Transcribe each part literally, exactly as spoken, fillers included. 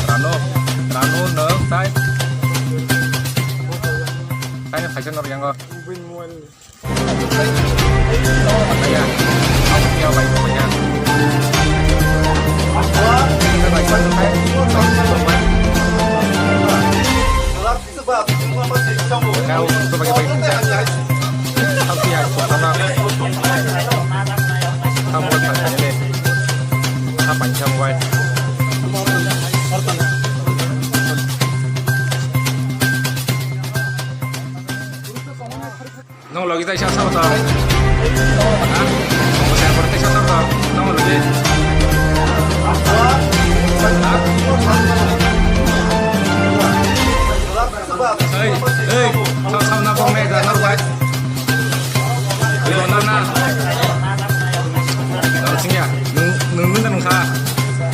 Rano, rano, no, tai. Tai no kaisa nor yango. Nong logi tai sa sa ta. Ha? Nong sa por tai sa sa ta. Nong logi. Ha? Ei, ei, sa sa na por me da na bai. Yo na na. Singya, nung nung nung sa.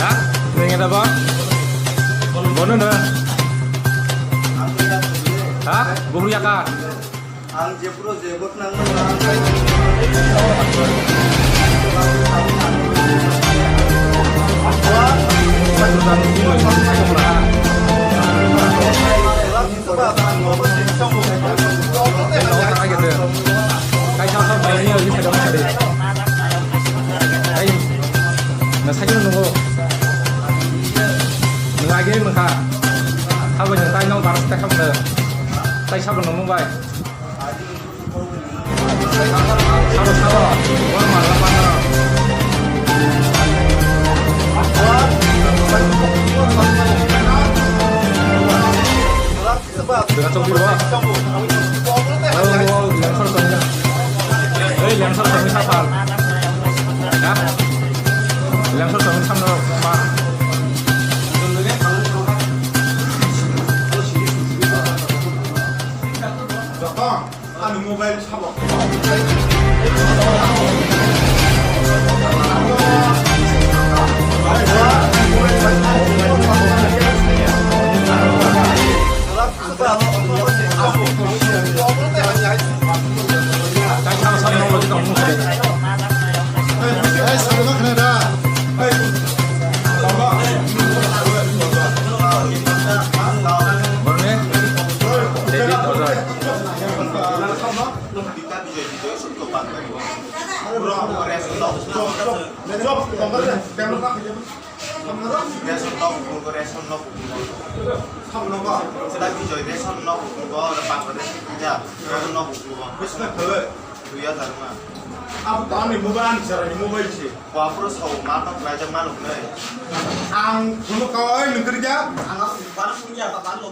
Ha? Nung ada ba? Bono na. Ha? Buhur ya ka? Ang jebro jebot nang nang. Kaisa sa bai ni agi sa dong sa de. Ai, na sa nungo. Nung agi nung kha. Sabo nung tai nong bar sa kha. Tai sabo nung bai. Sabo, sabo. Bor ma la pa na. Tengah chok di bawah. Oh, oh, yang sor tong. Eh, yang sor tong sa pal. Ya. Yang sor tong sa no ma. Ani mobile sabo. Borne? David Ojai. Ration no kuphungo, ration no kuphungo. Sila Bijoy ration no kuphungo, oro Bangladesh ni puja, oro no kuphungo. Dui hajar ma. Abo to ani mobile, ani chara ni mobile se. Ko aphuru sao ma to khlaijak ma nuk nai. Ang phone ko oi nuk kri ja. Ang abo bar phone ja ta ban lo.